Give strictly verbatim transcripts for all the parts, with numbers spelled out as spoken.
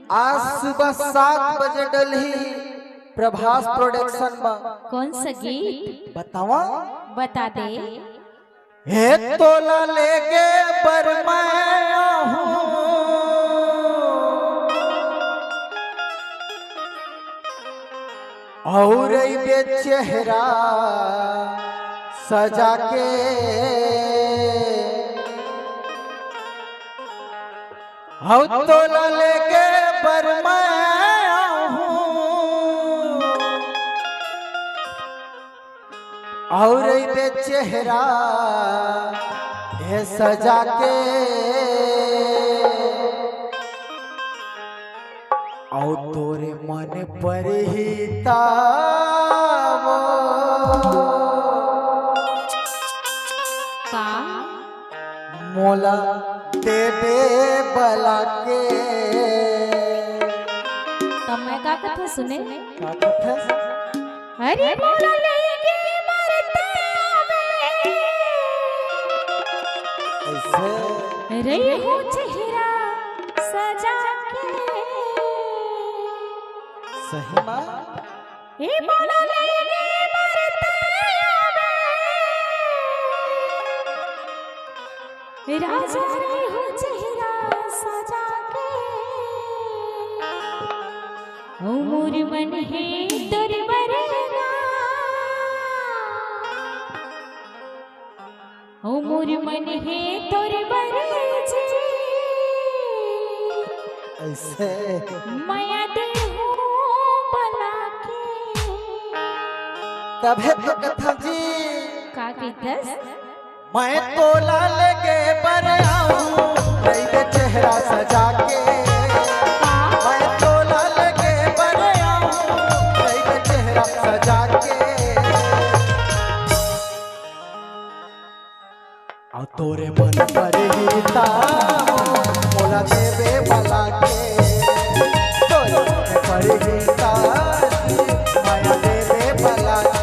आज सुबह सात बजे डलही प्रभास प्रोडक्शन में। कौन सा गीत? बतावा। बता दे। हे तोला लेगे बर मैं आहूं, और अइबे चेहरा सजा के। हौ तोला लेगे बर मैं आहूं, और अइबे चेहरा हे सजा के। अउ तोरे मन परही तावो। का? मोला देबे बला के। त मैं का कथों सुने? का कथस? अरे मोला लेगे मरता में। ऐसे? रही हूँ चेहरा सजा के। सही मा? ए मोला लेगे मरता में। राजा रे हो चेहरा सजा के, ओ मोर मन हे तोर बरना, ओ मोर मन हे तोर बरजी। ऐसे। मया देहूं बला के। तभे तो कथों जी। का कहिथस? मैं तोला लेगे बर आहूं, रहिबे चेहरा सजा के। मैं तोला लेगे बर आहूं, रहिबे चेहरा सजा के। अउ तोरे मन परही तावो, मोला देबे बला के। तोरे मन परही तावो, मया देबे बला के।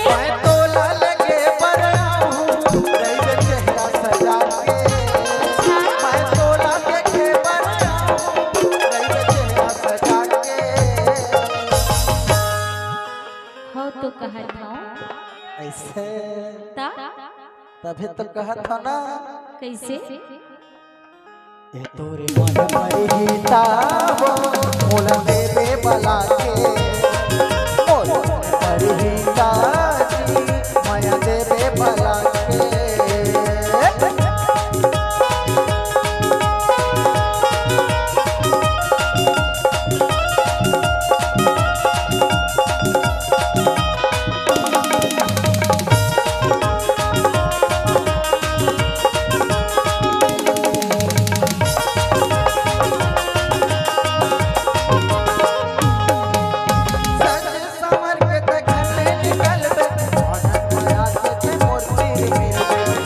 मैं तोला लेगे बर आहूं, रहिबे चेहरा सजा के। मैं तोला देखे बर आहूं, रहिबे चेहरा सजा के। हो तो कहत हूँ। ऐसे। ता? तभे तो कहत हूँ ना। कैसे? ए तोरे मन परही तावो, मोला देबे बला के। मोर मन परही तावो, मया देबे बला के। सज संवर के ते घर ले निकलबे, आजा माया के ते मोर तीर मिलबे।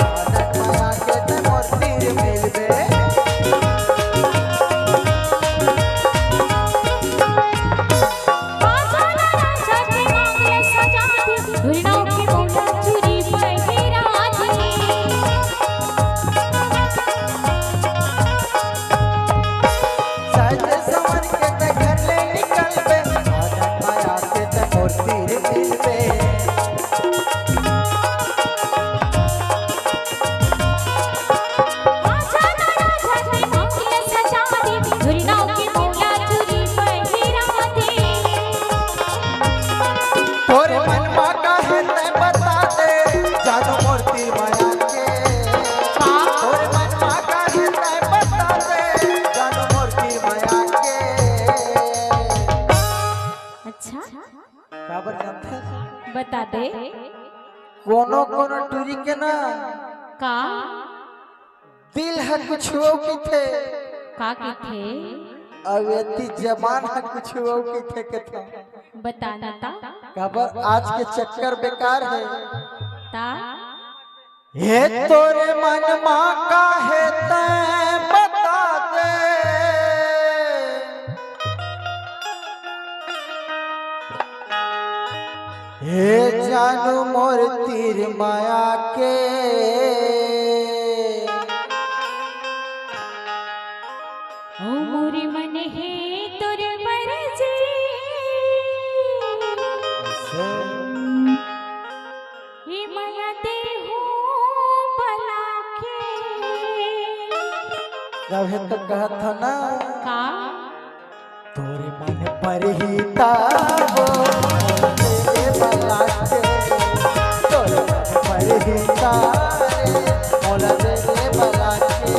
तोर मन मा का हे तैं बता दे, जानू मोर तीर माया के। तोर मन मा का हे तैं बता दे, जानू मोर तीर माया के। अच्छा, काबर जानथस? बता दे। कोनो कोनो टूरी के ना का? दिल ह कुछ अउ कहिथे। का कहिथे? अउ एती जबान ह कुछ अउ कहिथे कथों। बता ना ता। काबर आज के चक्कर बेकार हे। ता हे तोरे मन मा का हे तैं बता दे। हे जानू मोर तीर माया के। ओ मोरे मन हे तोर बर जी। हे मया देहू बला के। तभे तो कहत हो ना। का? तोरे मन पर ही ताबो, मोला दे दे बला के। तोरे मन पर ही तारे, मोला दे दे बला के।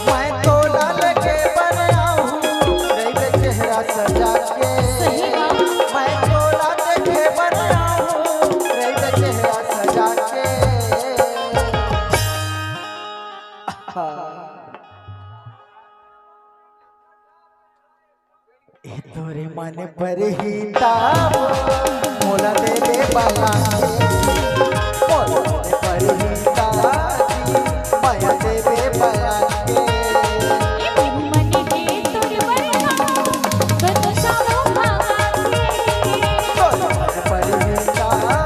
मैं तोला लेके बर आहूँ, रहिबे चेहरा सजा के। सही बात। मैं तोला देखे बर आहूँ, रहिबे चेहरा सजा के। हाँ। ए तोरे मन पर ही ताबो, मोला दे दे बला के। मोला दे दे पर ही ताबो, मया दे दे बला के। तोरे मन पर ही ताबो,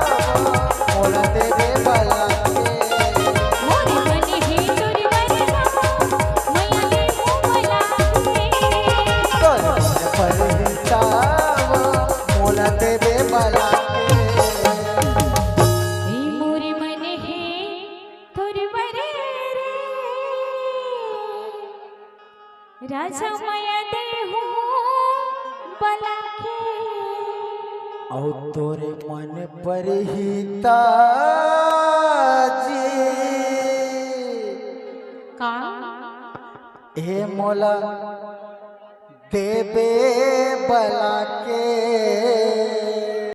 मोला दे दे बला के। तोरे मन पर ही ताबो, मोला दे दे बला के। ए मोरे मन हे तोर बर रे। राजा मया देहू बला के। अउ तोरे मन पर ही ताजी। का? ए मोला देबे बला के।